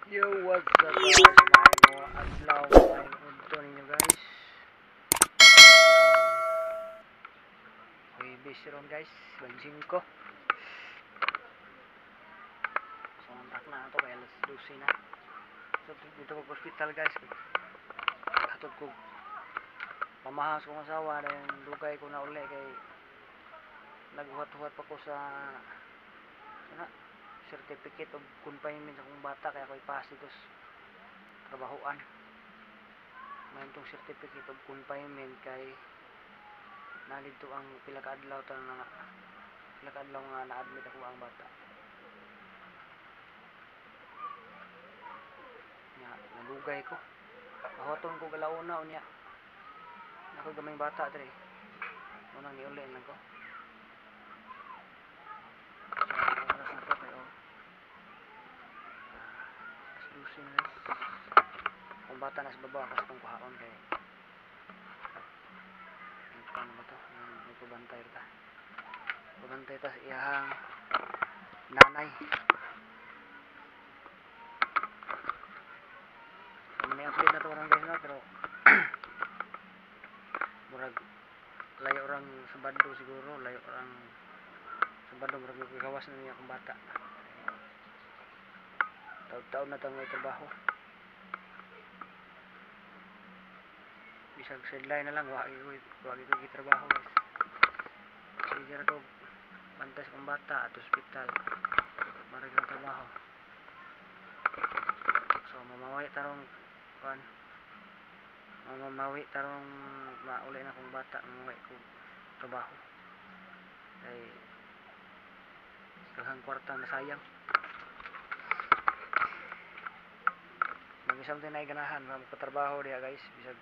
Yo, what's up, guys? Maayong adlaw, maayong udto ninyo, guys. Adlaw Huwebes ron, guys, 25. So ang tak na ato kay alas 12 na. So dito ko hospital, guys. Hatod ko pamahas kong asawa, then dugay ko na uli kay naghuhat-huhat pa ko sa sana certificate of confinement sa akong bata kaya ako ipass dito sa trabahoan. May itong certificate of confinement kay nalito ang pila ka adlaw ta na pila ka adlaw nga na-admit ako ang bata. Nya nalugay ko. Pahuwaton ko galauna unya. Ako gamay bata diri. Unang niuli lang ko. So, oras na to kay oh. Alas 12 na, guys. Kung bata na sa baba, ako sa itong kuhaon kay paano ba to? Nagpabantay ta. Pabantay ta sa iyahang nanay. So, may update na to karon, guys, no? Pero murag layo orang Sabado siguro, layo orang Sabado, murag magagawas na niya akong bata. Taon-taon na tang may trabaho. Bisag sideline na lang, wagi ko trabaho, guys. Sige ra ko bantay sa akong bata at ospital. Marag ang trabaho. So mamawi tarong kuan. Mamawi tarong mauli na akong bata, mamawi ko trabaho. Kay daghang kwarta masayang. Mag-isang din ay ganahan magpatrabaho diha, guys, bisag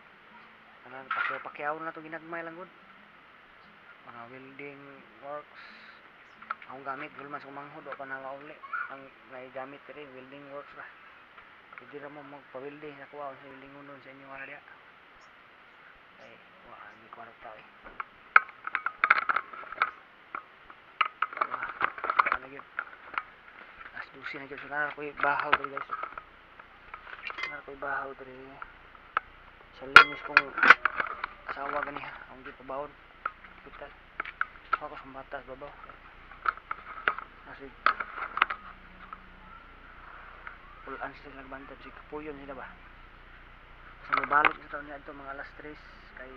kanang pakyaw-pakyaw na to, ginagmay lang gud. Mga welding works akong gamit, gulman sa manghod wa pa na mauli ang naigamit diri, welding works ra. Pwede ra mo magpa-welding sa kuha sa welding unon sa inyo nga diha. Ay wa di kwarta eh. Wah, ano gyud. Alas 12 na gyud, so naa ko'y bahaw diri, guys. Naa ko'y bahaw diri. Sa linis kong asawa ganiha, akong gipabawon. Hospital. Ako sa bata sa babaw. Nasi pulaan sila nagbantay, si kapuyon sila ba. Sa mabalik sa taon niya ito mga alas 3 kay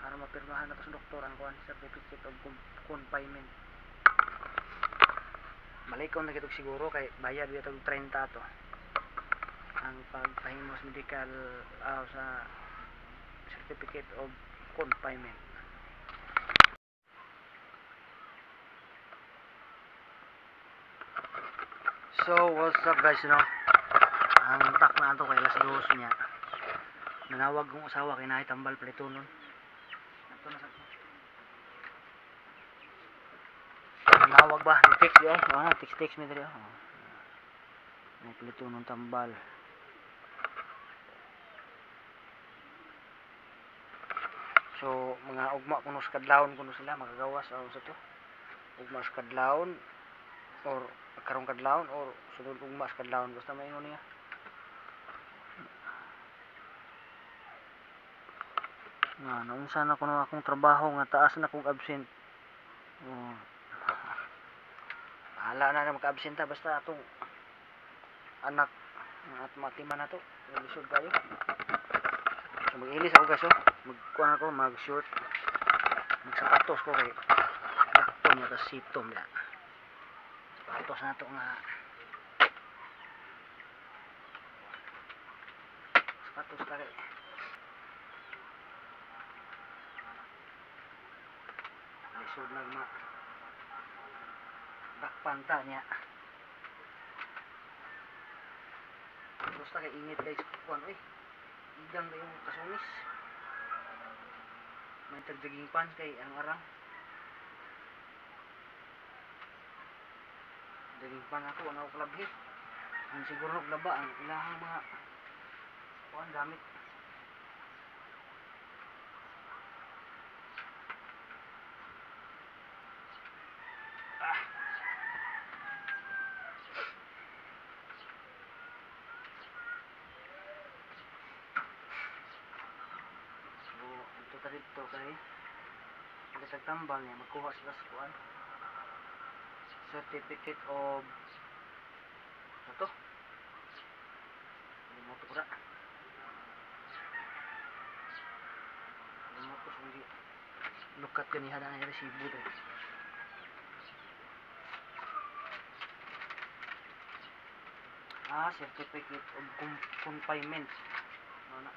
aron mapirmahan na to sa doktor ang kuan certificate of confinement. Malikon na kitog siguro kay bayad gyud og 30 to. Ang pagpahimos medical sa certificate of confinement. So what's up, guys, no? Ang tak na ato kay alas 2 niya. Nanawag kong asawa kay naay tambal palitonon. Ato na sa nanawag ba? Ni-text di ay. Oh, na text text mi diri oh. May palitonon tambal. So mga ugma kuno sa kadlawon kuno sila makagawas o sa to. Ugma sa kadlawon or karong kadlawon or sunod ugma sa kadlawon, basta maingon niya. Nga naunsa na kuno akong trabaho nga taas na kong absent. Oh. Bahala na na maka-absent ta basta atong anak at matiman na to. Lisod kayo. So mag-ilis ako, guys, oh. Magkuan ako, mag-short. Magsapatos ko kay dakto niya tas sitom ya. Sapatos na to nga. Sapatos ta kay. Lisod nagma. Dakpan ta niya. Basta kay init, guys, kuan oy. Igang na yung kasunis. May tagdaging pan kay ang arang. Daging pan ako, ano ako labhi. Ang siguro laba ang ilahang mga kuan gamit. Ah. kay pagkatagtambal niya magkuha sila sa kuan certificate of ano to? Limot ko na. Limot ko sa hindi lukat ganiha na ang resibo to. Ah, certificate of confinement. Ano na?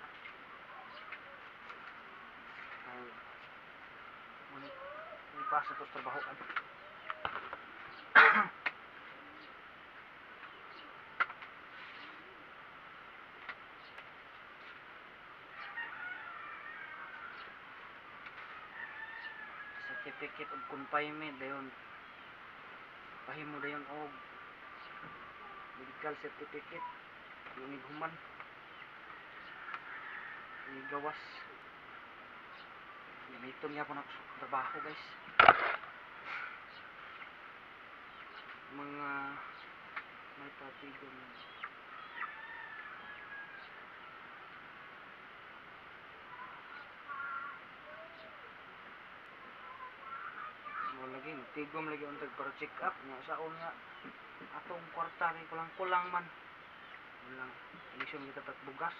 Ay, ngunit, ipasa to sa trabahoan. Certificate of confinement, dayon. Pahimo dayon og medical certificate yung human gawas gamiton nga po na sa trabaho guys, mga may tatigon mo lagi tigom lagi untag para check up nga saon nga atong kwarta kay kulang-kulang man walang ilisyon kita tagbugas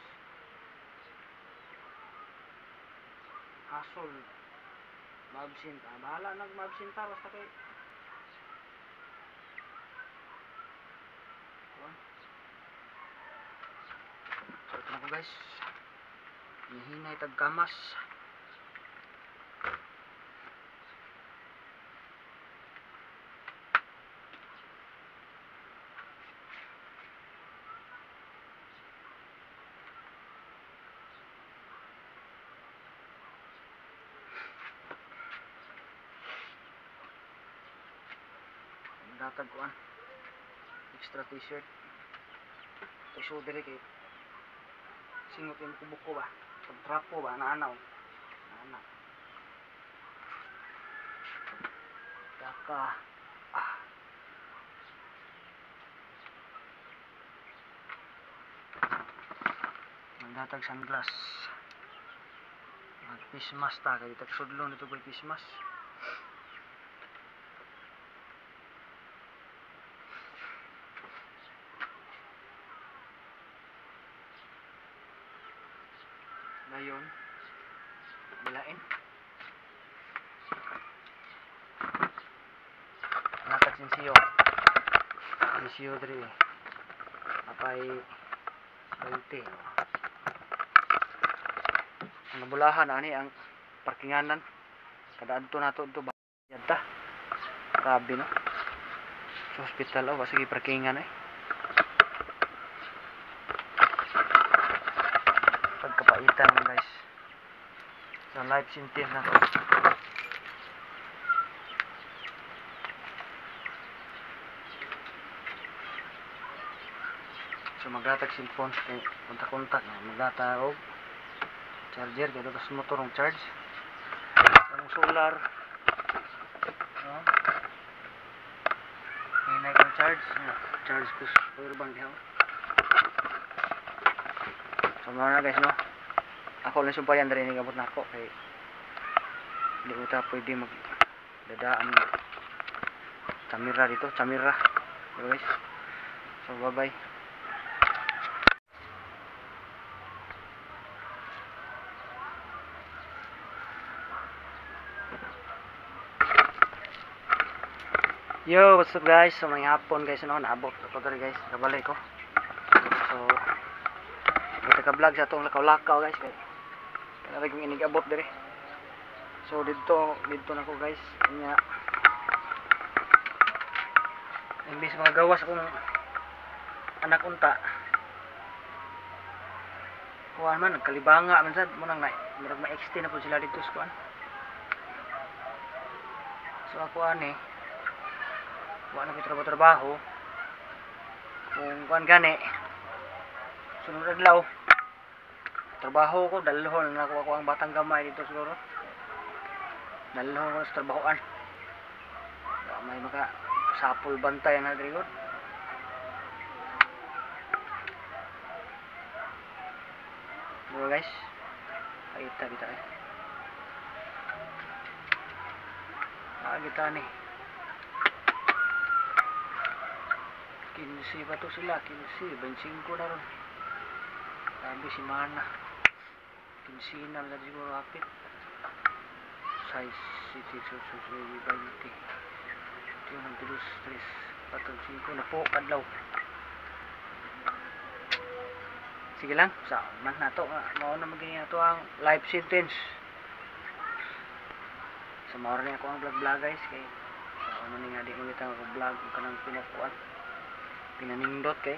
hasol maabsent ah, bahala nag maabsent ta basta kay kuan. So ito na ko guys, hihinay tagkamas. Datag ko extra t-shirt so diri kay singot yung kubo ba pag trapo ba naanaw naana daka ah magdatag sunglass mag Christmas ta kay tagsudlon nito kay Christmas. Dayon bilain natag sinsiyo sinsiyo diri apay 20 ang nabulahan ani ang parkinganan kada adto nato dito bayad ta grabe no sa hospital oh sige parkingan eh pagkapaitan naman guys sa life sentence na to. So maglatag cellphone kay kontak-kontak na maglatag og charger kay datos motor og charge ang solar no hinay kong charge charge ko sa power bank diha. So mga guys no, ako lang sumpayan diri ni gabot nako kay di mo ta pwede mag dadaan camera dito, camera diba guys. So bye bye. Yo, what's up guys? So may hapon guys no, naabot ko diri guys, kabalik ko. So kita ka vlog sa atong lakaw-lakaw guys kay kanang kong inigabot diri. So didto na ko guys. Nya imbis mga gawas akong anak unta. Kuan man nagkalibanga man sad mo nang murag ma-extend na pud sila didto sa kuan. So ako ani wa na koy trabaho-trabaho. Kung kuan gani sunod adlaw trabaho ko dalhon na ako ang batang gamay dito siguro. Dalhon ko sa trabahoan. Wa may maka sapol bantay na diri gud. Diba guys? Paita kita eh. Kita ni 15 pa to sila, 15, 25 na ron. Sabi si Mana. 15 na lang siguro hapit. Size 7, 8, 9, 20. 1, 2, 3, 4, 5 na po kadlaw. Sige lang, sa man na to, mao na magiging ato ang life sentence. Sa mao ni ako ang vlog vlog, guys, kay sa man ni nga di mo kita ako vlog ug kanang pinakuan. Pinanindot kay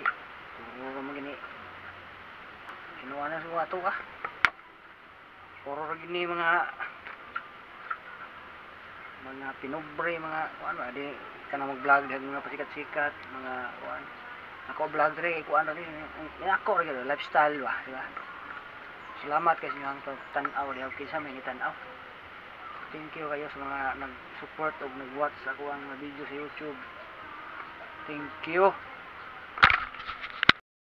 puro man gini. Kinuha na sa ato ah. Puro ra gini mga pinobre, mga kuan ba di ka na mag-vlog dahil mga pasikat-sikat, mga kuan. Ako vlog dre kay kuan ra ni ako ra gyud lifestyle ba, di ba? Salamat kay sa inyong tan-aw diha kinsa may ni-tan-aw. Thank you kayo sa mga nag-support o nag-watch sa ako ang mga video sa YouTube. Thank you.